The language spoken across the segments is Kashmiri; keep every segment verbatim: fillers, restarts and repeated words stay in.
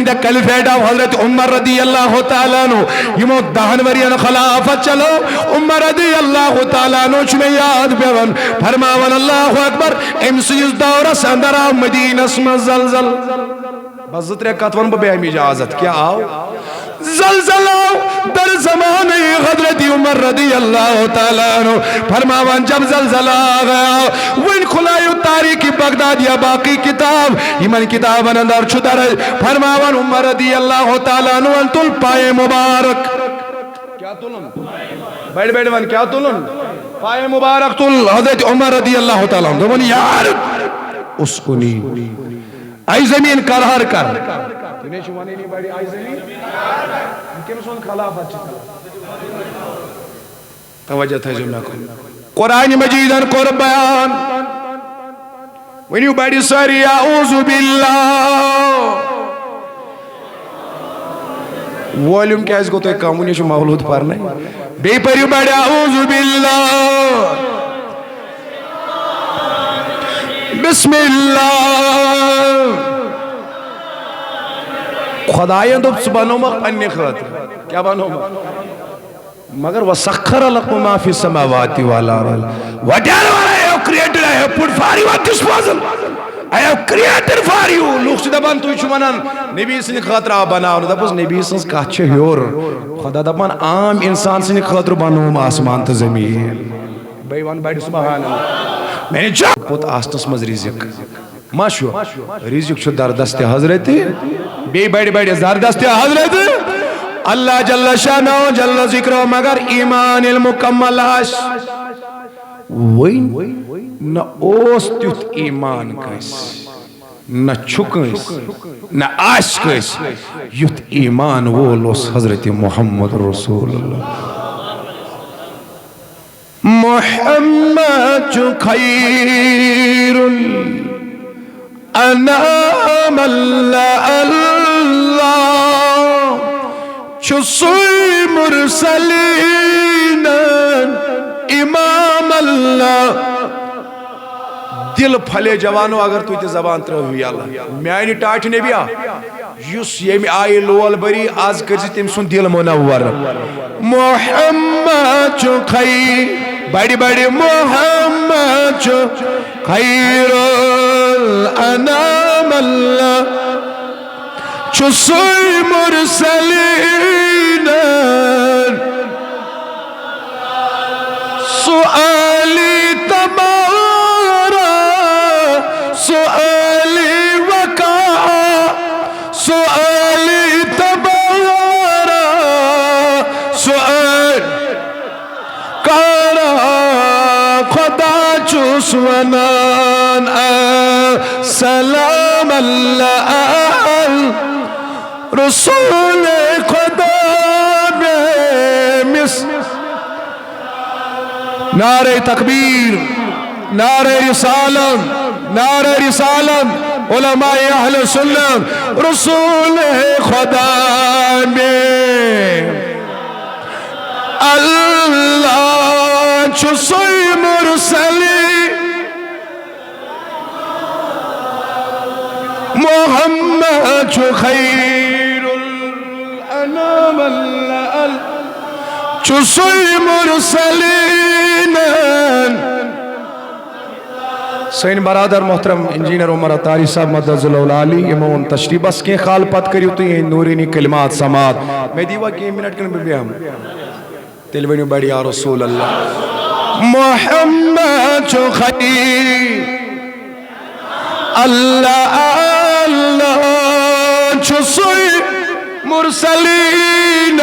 the caliphate of حضرت عمر رضی اللہ تعالیٰ عنہ، یِمو دَہَن ؤرین خلافت چلٲو، عمر رضی اللہ تعالیٰ عنہ چھُ مےٚ یاد پٮ۪وان، فرماوان، اللہ اکبر، أمۍ سٕنٛدِس دورس اندر آو مدینس منٛز زلزل۔ بس زٕ ترٛےٚ کتھ ونہٕ بہٕ، بیٚیہِ ہٮ۪مہٕ اجازت۔ کیٛاہ آو؟ زلزلہ آو در زمانہ حضرت عمر رضی اللہ تعالیٰ عنہ۔ فرماوان، جب زلزلہ آ گیا، وۄنۍ کھلایو تاریخ بغداد یا باقی کتاب، یِمن کتابن اندر چھُ درج۔ فرماوان، عمر رضی اللہ تعالیٰ عنہ تُل پایہِ مبارک۔ کیٛاہ تُلُن؟ بڑِ بڑِ ون، کیٛاہ تُلُن؟ پایہِ مبارک تُل حضرت عمر رضی اللہ تعالیٰ عنہ۔ دوٚپُن، یار، اسکُنی۔ اے زمین، کرہر کر۔ دُنیا چھُ ونٲنی بڑِ، اے زمین۔ یہِ کٔمۍ سُنٛد خلافت چھِ؟ توجہ تھٲیزیو مےٚ کُن۔ قرآن مجیدن کوٚر بیان۔ ؤنِو بڑِ سٲری، اعوذ باللہ۔ وولیوم کیٛازِ گوٚو تۄہہِ کم؟ وُنہِ چھُ مولوٗد پرنَے۔ بیٚیہِ پٔرِو بڑِ، اعوذ باللہ۔ بسم اللہ۔ خدایَن دوٚپ، ژٕ بنوومکھ پننہِ خٲطرٕ۔ کیٛاہ بنوومکھ؟ مگر وسخر لکم ما فی السماوات والارض۔ Whatever I have created, I have put for your disposal. I have created for you. لوٗکھ چھِ دپان، تُہۍ چھِو ونان نبی سٕنٛدِ خٲطرٕ آو بناونہٕ۔ دپُس، نبی سٕنٛز کتھ چھِ ہیوٚر۔ خدا دپان، عام انسان سٕنٛدِ خٲطرٕ بنووُم آسمان تہٕ زمیٖن۔ بیٚیہِ ون بڑِ سبحان اللہ۔ میانہِ جا-، پوٚت آسنس منٛز رزق۔ ما چھُ؟ رزق چھُ دردست حضرت، بیٚیہِ بڑِ بڑِ زردست حضرت۔ اللہ جل شانہ جل ذکرہ، مگر ایمان ییٚلہِ مکمل آسہِ۔ وۄنۍ نہ اوس تیُتھ ایمان کٲنٛسہِ، نہ چھُ کٲنٛسہِ، نہ آسہِ کٲنٛسہِ، یُتھ ایمان وول اوس حضرت محمد رسول اللہ۔ محمد چھُ خیر الانام، اللہ، اللہ چھُ سُے مرسلین امام، اللہ۔ دل پھلے جوانو، اگر تُہۍ تہِ زبان ترٲوِو یلہٕ۔ میانہِ ٹاٹھہِ نبیا، یُس ییٚمہِ آیہِ لول بری، از کٔرۍ زِ تٔمۍ سُنٛد دل منور۔ محمد چھُ خیر، بڑِ بڑِ محمد چھُ خیر الانام، اللہ چھُ سُے مرسلین۔ سُہ علی تبارہ، سُہ علی وقار، سُہ علی تبارہ، سُہ علی کرا۔ خدا چھُس ونان، سلام اللہ۔ رسول خدا بے مس۔ نعرہ تکبیر، نعرہ رسالت، نعرہ رسالت، علماء اہل سنت، رسول خدا بے۔ اللہ چھُ سُے مرسلی۔ محمد چھُ خیر الانام، اللہ، اللہ چھُ سُے مرسلین۔ سٲنۍ برادر محترم انجینئر عمر عطاری صاحب مدظلہ العالی، یِمو اوٚن تشریف۔ بس کینٛہہ کال پتہٕ کٔرِو تُہۍ یِہِنٛدۍ نوٗرٲنی کلمات سماعت۔ مےٚ دیٖوا کینٛہہ منٹ کِنہٕ بہٕ بیٚہمہٕ؟ تیٚلہِ ؤنِو بڑِ یا رسول اللہ۔ محمد چھُ خیر، اللہ، اللہ چھُ سُے مرسلین۔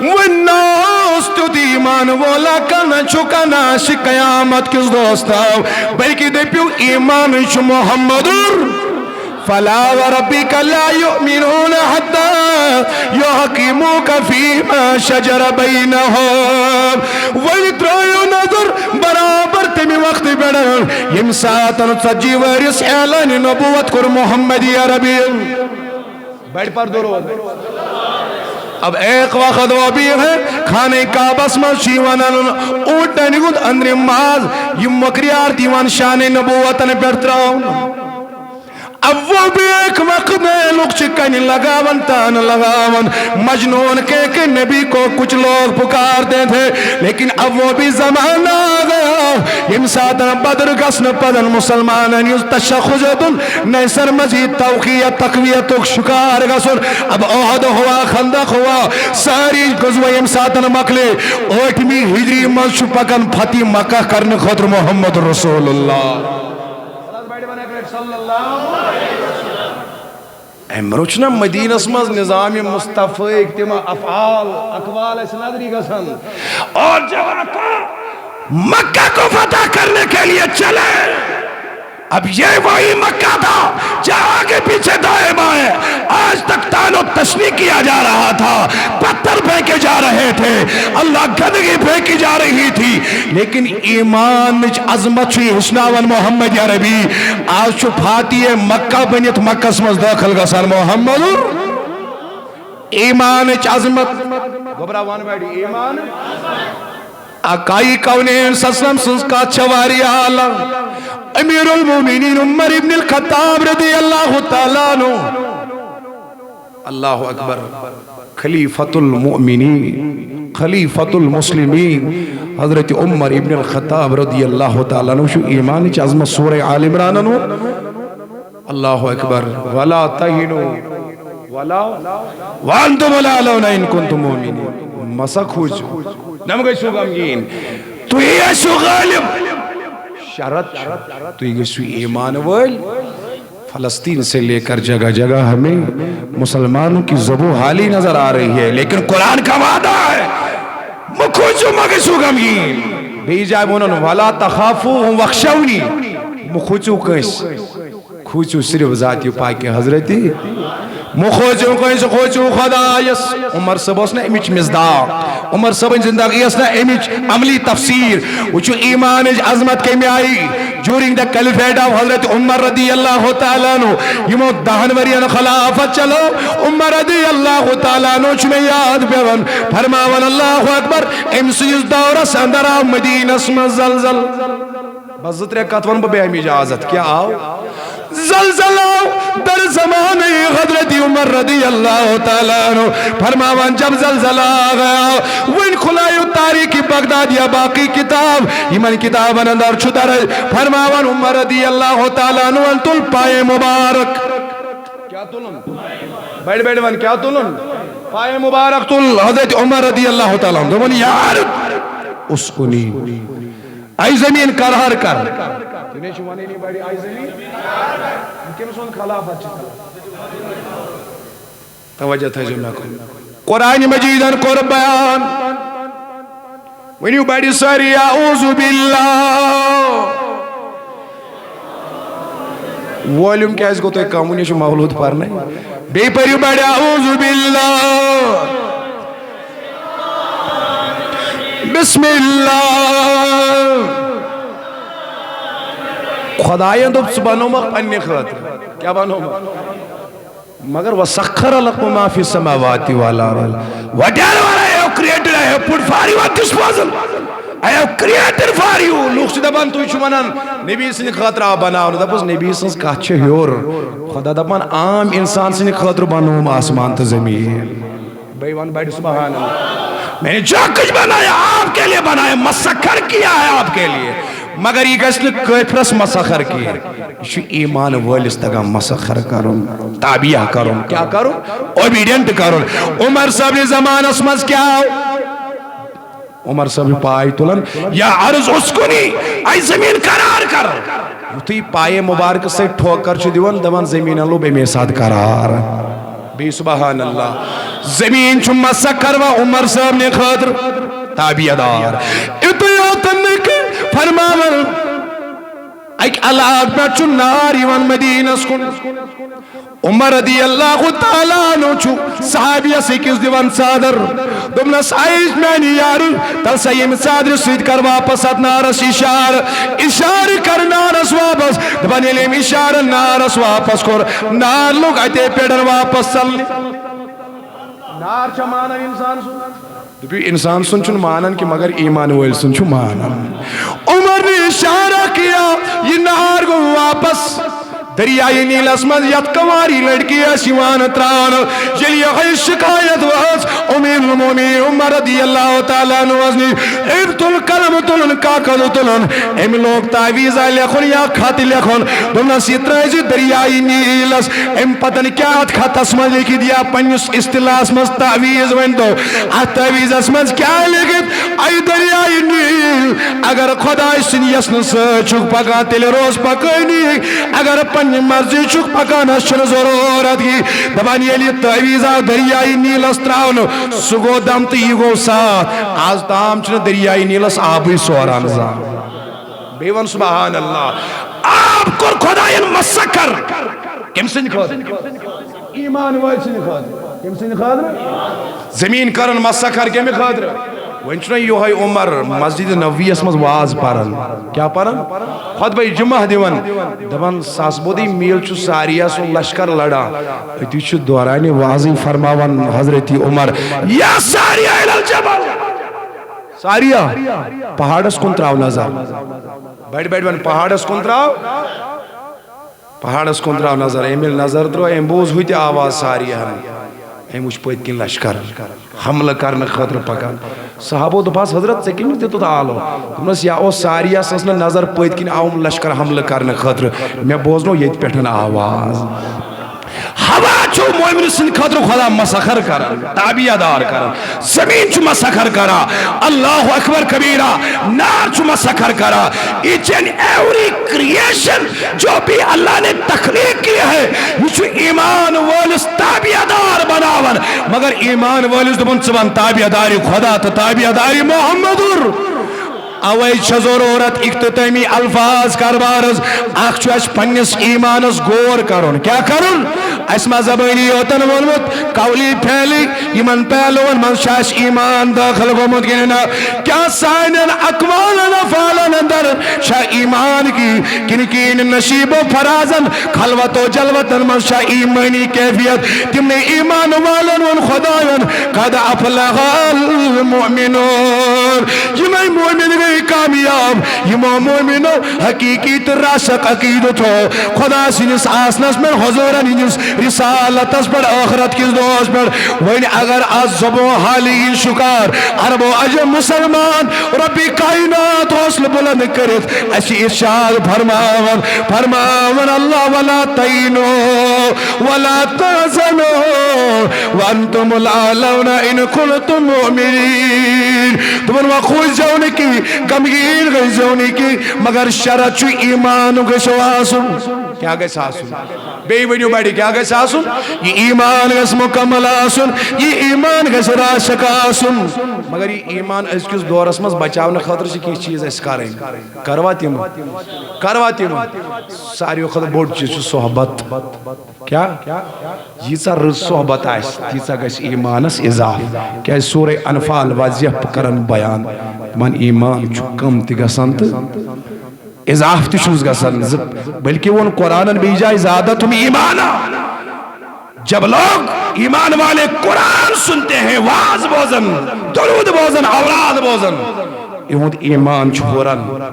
وۄنۍ نہ اوس تیُتھ ایمان وولا، کانٛہہ نہ چھُ، کانٛہہ نہ آسہِ قیامت کِس دۄہس تام، بلکہِ دٔپِو، ایمانٕے چھُ محمد۔ فلا وربك لا يؤمنون حتى يحكموك فيما شجر بينهم۔ وۄنۍ ترٲیِو نظر، برابر تَمہِ وقتہٕ پٮ۪ٹھ ییٚمہِ ساتہٕ ژتجی ؤرِس اعلانِ نبوت کوٚر محمدی عربی۔ بڑِ پردٕ روز۔ اب ایک وقت وہ بھی ہے، خانہ کعبس منٛز چھُ یِوان انُن اوٗنٹن ہُنٛد أنٛدرِم ماز، یِم مۄکریار تہِ یِوان شانِ نبوتن پٮ۪ٹھ ترٛاونہٕ۔ اب وہ بھی ایک وقت میں لوگ چکن لگاون، تان لگاون، مجنون کہہ کے نبی کو کچھ لوگ پکارتے تھے، لیکن اب وہ بھی زمانہ آ گیا۔ یم ساتن بدر گسن پدن مسلمانن یُس تشخص دن نئے سر مزید توقیہ تقویت شکار گسن۔ اب عہد ہوا، خندق ہوا، ساری غزوہ یم ساتن مکلے۔ ٲٹھمہِ ہجری منٛز چھُ پکان فتح مکہ کرنہٕ خٲطرٕ محمد رسول اللہ۔ أمۍ رُچھ نہ مدینس منٛز نظام مصطفیٰ ہٕکۍ تِم افعال، اقوال اَسہِ نظرِ گژھان۔ اور جب آقا مکہ کو فتح کرنے کے لیے چلے، اب یہ وہی مکہ تھا جہاں آگے پیچھے دائیں بائیں آج تک طعن و تشنیع کیا جا رہا تھا، پتھر پھینکے جا رہے تھے، اللہ گندگی پھینکی جا رہی تھی، لیکن ایمانٕچ عظمت چھُ ہیٚچھناوان محمد عربی۔ آز چھُ فاتح مکہ بٔنِتھ مکس منٛز دٲخل گژھان محمد۔ ایمانٕچ عظمت۔ گوٚبرا وَن بڑِ ایمان۔ آقای کونین صلی اللہ علیہ وسلم سٕنٛز کتھ چھےٚ واریاہ اعلیٰ۔ امیر المومنین عمر ابن الخطاب رضی اللہ تعالیٰ عنہ۔ اللہ اکبر۔ خلیفۃ المؤمنین، خلیفۃ المسلمین، حضرت عمر ابن الخطاب رضی اللہ تعالیٰ عنہ چھُ ایمانٕچ عظمت سورہ آل عمرانن ووٚن۔ اللہ اکبر۔ ولا تہنوا ولا وانتم الاعلون ان کنتم مؤمنین۔ مسا کھوژِو۔ نہ مہ گژھِو غمگیٖن۔ تُہی ٲسِو غٲلب۔ شرط چھُ، تُہی گژھِو ایمان وٲلۍ۔ فلسطین سے لے کر جگہ جگہ ہمیں مسلمانوں کی زبوں حالی نظر آ رہی ہے، لیکن قرآن کا وعدہ ہے، مہ کھوژِو، مہ گژھِو غمگیٖن۔ بیٚیہِ جایہِ ووٚنُن، ولا تخافوهم واخشونی، مہ کھوژِو کٲنٛسہِ، کھوژِو صرف ذاتِ پاکِ حضرتی۔ مہ کھوژِو کٲنٛسہِ، کھوژِو خدایس۔ عمر صٲب اوس نہ امِچ مصداق، عمر صٲبن زندگی ٲس نہ امِچ عملی تفسیر۔ وٕچھِو ایمانٕچ عظمت کمہِ آیہِ۔ During the caliphate of حضرت عمر رضی اللہ تعالیٰ عنہ، یِمو دہن ؤرین خلافت چلٲو، عمر رضی اللہ تعالیٰ عنہ چھُ مےٚ یاد پٮ۪وان، فرماوان، اللہ اکبر، أمۍ سٕنٛدِس دورس اندر آو مدینس منٛز زلزل۔ بس زٕ ترٛےٚ کتھ ونہٕ بہٕ، بیٚیہِ ہٮ۪مہٕ اجازت۔ کیٛاہ آو؟ زلزلہ آو در زمانہ حضرت عمر رضی اللہ تعالیٰ عنہ۔ فرماوان، جب زلزلہ آ گیا، وۄنۍ کھلایو تاریخ بغداد یا باقی کتاب، یِمن کتابن اندر چھُ درج۔ فرماوان، عمر رضی اللہ تعالیٰ عنہ تُل پایہِ مبارک۔ کیٛاہ تُلُن؟ بڑِ بڑِ ون، کیٛاہ تُلُن؟ پایہِ مبارک تُل حضرت عمر رضی اللہ تعالیٰ عنہ۔ دوٚپُن، یار، اسکُنی۔ اے زمین قرار کر۔ تُہۍ نے چھِو وَنٲنی بڑِ، اے زمین۔ یہِ کٔمۍ سُنٛد خلافت چھِ؟ توجہ تھٲیزیو مےٚ کُن۔ قرآن مجیدن کوٚر بیان۔ ؤنِو بڑِ سٲری، اعوذ باللہ۔ Volume کیٛازِ گوٚو تۄہہِ کم؟ وُنہِ چھُ مولوٗد پرنَے۔ بیٚیہِ پٔرِو بڑِ، اعوذ باللہ۔ بسم اللہ۔ خدایَن دوٚپ، ژٕ بنوومکھ پننہِ خٲطرٕ۔ کیٛاہ بنوومکھ؟ مگر وسخر لکم ما فی السماوات والارض۔ Whatever I have created, I have put for your disposal. I have created for you. لوٗکھ چھِ دپان، تُہۍ چھِو ونان نبی سٕنٛدِ خٲطرٕ آو بناونہٕ۔ دپُس، نبی سٕنٛز کتھ چھِ ہیوٚر۔ خدا دپان، عام انسان سٕنٛدِ خٲطرٕ بنووُم آسمان تہٕ زمیٖن۔ بیٚیہِ وَن بڑِ سبحان اللہ۔ میں نے جو کچھ بنایا، آپ کے لیے بنایا، مسخر کیا ہے آپ کے لیے۔ مگر یہِ گژھِ نہٕ کٲفرس مسخر کینٛہہ۔ یہِ چھُ ایمان وٲلِس تگان مسخر کرُن، تابعہ کرُن۔ کیٛاہ کرُن؟ Obedient کرُن۔ عمر صٲبنہِ زمانس منٛز کیٛاہ آو؟ عمر صٲب چھُ پاے تُلان، یا عرض اسکُنی، اے زمین قرار کر۔ یُتھُے پایہِ مبارکس سۭتۍ ٹھوکر چھُ دِوان، دپان زمیٖنن لوٚب اَمے ساتہٕ قرار۔ بیٚیہِ سبحان اللہ، زمیٖن چھُ مسخر کروا عمر صٲبنہِ خٲطرٕ تابعہ دار۔ یُتُے یوت نہٕ کینٛہہ، فرماوان، اَکہِ علاقہٕ پٮ۪ٹھ چھُ نار یِوان مدیٖنس کُن۔ عمر رضی اللہ تعالیٰ عنہ چھُ صحابیس أکِس دِوان ژادر۔ دوٚپنس، اے میانہِ یارٕ، تل سا ییٚمہِ ژادرِ سۭتۍ کر واپس اتھ نارس اشارٕ۔ اشارٕ کر نارس واپس۔ دپان، ییٚلہِ أمۍ اشارٕ نارس واپس کوٚر، نار لوٚگ اتے پٮ۪ٹھ واپس ژلنہِ۔ نار چھا مانان انسان سُنٛد؟ دوٚپُن، انسان سُنٛد چھُنہٕ مانان کینٛہہ، مگر ایمان وٲلۍ سُنٛد چھُ مانان۔ عمر نے اشارہ کیا، یہ نار گوٚو واپس۔ دریائے نیلس منٛز یتھ کنواری لڑکی ٲس یِوان ترٛاونہٕ۔ ییٚلہِ یِہوٚے شکایت وٲژ امیر المومنین عمر رضی اللہ تعالیٰ عنہس نِش، أمۍ تُل قلم تُلُن، کاغذ تُلُن، أمۍ لوگ تعویذہ لیکھُن یا خط لیکھُن، دوٚپنس، "یہِ ترٛٲوزِ دریائے نیلس۔" أمۍ پتن کیٛاہ اتھ خطس منٛز لیکھِتھ یا پننِس اصطلاحس منٛز تعویذ ؤنۍ تو، اتھ تعویذس منٛز کیٛاہ لیکھِتھ؟ اے دریائے نیل، اگر خدائے سٕنٛدِ یژھنہٕ سۭتۍ چھُکھ پکان، تیٚلہِ روز پکٲنی۔ اگر پننہِ مرضی چھُکھ پکان، اَسہِ چھُنہٕ ضروٗرت یہِ۔ دپان، ییٚلہِ یہِ تعویذ آو دریائے نیلس ترٛاونہٕ، سُہ گوٚو دم تہٕ یہِ گوٚو ساتھ۔ از تام چھُنہٕ دریائے نیلس آبٕے سوران زانٛہہ۔ بیٚیہِ وَن سبحان اللہ۔ آب کوٚر خدایَن مسخر۔ کٔمۍ سٕنٛدِ خٲطرٕ؟ ایمان وٲلۍ سٕنٛدِ خٲطرٕ۔ کٔمۍ سٕنٛدِ خٲطرٕ؟ زٔمیٖن کٔرٕن مسخر کَمہِ خٲطرٕ؟ وۄنۍ چھُنہ یِہوٚے عمر مسجد نبویَس منٛز واز پَران۔ کیٛاہ پَران؟ خطبہ جمعہ دِوان۔ دَپان، "سُہ ہسا بوٗدُے میٖل چھُ ساریہ سُنٛد لشکر لڑان۔" أتی چھُ دورانِ وازٕے فرماوان حضرت عمر، "یا ساریہ الی الجبل۔" ساریہ، پہاڑس کُن تراو نظر۔ بڑِ بڑِ ون، پہاڑس کُن تراو۔ پہاڑس کُن تراو نظر۔ أمۍ ییٚلہِ نظر ترٲو، أمۍ بوٗز ہُتہِ آواز ساریہ ہن۔ أمۍ وٕچھ پٔتۍ کِنۍ لشکر حملہٕ کرنہٕ خٲطرٕ پکان۔ صحابو دوٚپہس، "حضرت، ژےٚ کٔمِس دیُتُتھ آلو؟" دوٚپنس، "یا اوس ساریہ سٕنٛز نہٕ نظر پٔتۍ کِنۍ، آوُم لشکر حملہٕ کرنہٕ خٲطرٕ۔ مےٚ بوزنو ییٚتہِ پٮ۪ٹھ آواز۔" ہوا چھُ مومن سٕنٛدِ خٲطرٕ خدا مسخر کران، تابعدار کران۔ زمین چھُ مسخر کران۔ اللہ اکبر کبیرہ۔ نار چھُ مسخر کران۔ Each and every creation جو بھی اللہ نے تخلیق کی ہے، یہِ چھُ ایمان وٲلِس تابعدار بناوان۔ مگر ایمان وٲلِس دوٚپُن، "ژٕ بن تابعدارِ خدا تہٕ تابعدارِ محمد۔" اوے چھِ ضرورت اختتامی الفاظ کاربارس۔ اکھ چھُ اسہِ پننِس ایمانس غور کرُن۔ کیٛاہ کرُن؟ اسہِ ما زبٲنی یوتن ووٚنمُت، قولی فعلی، یِمن پہلوَن منٛز چھا اسہِ ایمان دٲخل گوٚمُت کِنہٕ نہ؟ کیٛاہ سانٮ۪ن اقوالن افعالن اندر چھا ایمان کی کِنہٕ کِنہٕ نشیب و فرازن خلوت و جلوتن منٛز چھا ایمٲنی کیفیت؟ تِمنٕے ایمان والن ووٚن خدایَن، "قد افلح المؤمنون"۔ یِمے مومن گٔے کامیاب، یِمو مومنو حقیقی تہٕ راسخ عقیدٕ تھوو۔ خدا سٕنٛدِس آسنس پٮ۪ٹھ، حضوٗرن ہٕنٛدِس رسالتس پٮ۪ٹھ، ٲخرت کِس دۄہس پٮ۪ٹھ۔ وۄنۍ اگر از زبون حالی ہٕنٛدۍ شکار عرب و عجم مسلمان رب کائنات حوصلہٕ بلند کٔرِتھ اسہِ ارشاد فرماون، فرماون اللہ، "ولا تہنوا ولا تحزنوا وانتم الاعلون ان کنتم مؤمنین"۔ دوٚپُن، وۄنۍ کھوٗژ زیو نہٕ کِہیٖنۍ، غمگیٖن گٔے زیو نہٕ کِہیٖنۍ، مگر شرط چھُ ایمان گژھِ آسُن۔ کیٛاہ گژھِ آسُن؟ بیٚیہِ ؤنِو بڑِ، کیٛاہ گژھِ آسُن؟ یہِ ایمان گژھِ مکمل آسُن، یہِ ایمان گژھِ راسخ آسُن۔ مگر یہِ ایمان أزکِس دورس منٛز بچاونہٕ خٲطرٕ چھِ کینٛہہ چیٖز اَسہِ کرٕنۍ۔ کروا تِم؟ کروا تِم؟ ساروی کھۄتہٕ بوٚڑ چیٖز چھُ صحبت۔ کیٛاہ؟ ییٖژاہ رٕژ صحبت آسہِ، تیٖژاہ گژھِ ایمانس اضافہٕ۔ کیٛازِ سورہ انفال واضح کران بیان، دپان ایمان چھُ کم تہِ گژھان تہٕ اضافہٕ تہِ چھُس گژھان۔ زٕ، بلکہِ ووٚن قرآنن بیٚیہِ جایہِ، "زادتہم ایمانا"۔ جب لوگ ایمان والے قرآن سنتے ہیں، واز بوزن، درود بوزن، اوراد بوزن، یِہُنٛد ایمان چھُ ہُران۔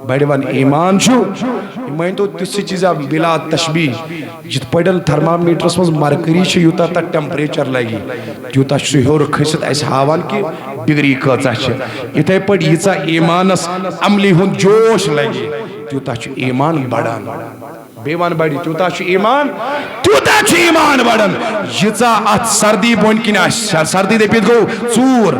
بڑِ ون ایمان چھُ۔ یہِ مٲنۍ تو تِژھ چیٖزا بلا تشبیہ، یِتھ پٲٹھۍ تھرمامیٹرس منٛز مرکری چھِ، یوٗتاہ تتھ ٹیمپریچر لگہِ، تیوٗتاہ چھُ سُہ ہیوٚر کھٔسِتھ اسہِ ہاوان کہِ ڈگری کۭژاہ چھِ۔ یِتھے پٲٹھۍ ییٖژاہ ایمانس عملی ہُنٛد جوش لگہِ، تیوٗتاہ چھُ ایمان بڑان۔ بیٚیہِ ون بڑِ، تیوٗتاہ چھُ ایمان، تیوٗتاہ چھُ ایمان بڑان۔ ییٖژاہ اتھ سردی بۄن کِنۍ آسہِ، سردی دٔپِتھ گوٚو ژوٗر،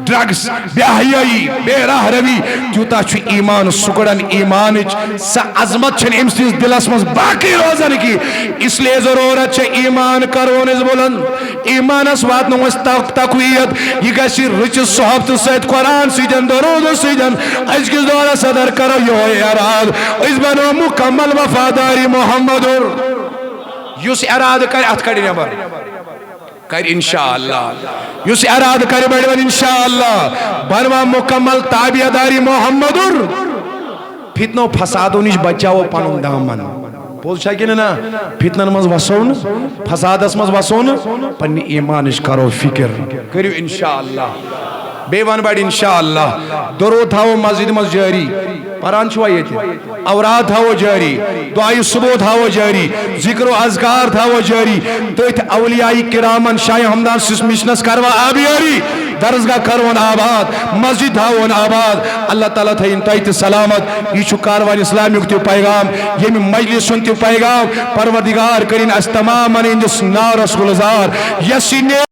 ڈرگس، بے حیٲیی، بے راہ روی، تیوٗتاہ چھُ ایمان سُکڑان۔ ایمانٕچ سۄ عظمت چھنہٕ أمۍ سٕنٛدِس دِلس منٛز باقٕے روزان کینٛہہ۔ اس لیے ضروٗرت چھےٚ ایمان کرون أسۍ بلند، ایمانس واتناوو أسۍ تق-، تقویت۔ یہِ گژھِ رٕژِ صحبتہٕ سۭتۍ، قرآن سۭتۍ، درود سۭتۍ۔ أزکِس دورس اندر کرو یِہوٚے ارادٕ، أسۍ بنو مکمل وفاداری محمدُر۔ یُس ارادٕ کرِ، اتھ کڑِ نٮ۪بر۔ کرِ انشاءاللہ۔ یُس ارادٕ کرِ، بڑِ ون انشاءاللہ۔ بنوا مکمل تابعداری محمدُر۔ فتنو فسادو نِش بچاوو پنُن دامن۔ پوٚز چھا کِنہٕ نہ؟ فتنن منٛز وسو نہٕ، فسادس منٛز وسو نہٕ، پننہِ ایمانٕچ کرو فکر۔ کٔرِو انشاءاللہ۔ بیٚیہِ ون بڑِ انشاءاللہ۔ درود تھاوو مسجد منٛز جٲری۔ پران چھوا ییٚتہِ؟ اوراد تھاوو جٲری، دعایہِ صبح تھاوو جٲری، ذکر و اذکار تھاوو جٲری۔ تٔتھۍ اولیاء کرامن شاہ ہمدان سٕنٛدِس مِشنس کروا آبیٲری، درسگاہ کرون آباد، مسجد تھاوون آباد۔ اللہ تعالیٰ تھٲیِن تۄہہِ تہِ سلامت۔ یہِ چھُ کاروان اسلامیُک تہِ پیغام، ییٚمہِ مجلس ہُنٛد تہِ پیغام۔ پروردگار کٔرِن اَسہِ تمامن یِہنٛدِس نارس گُلزار، یۄس یہِ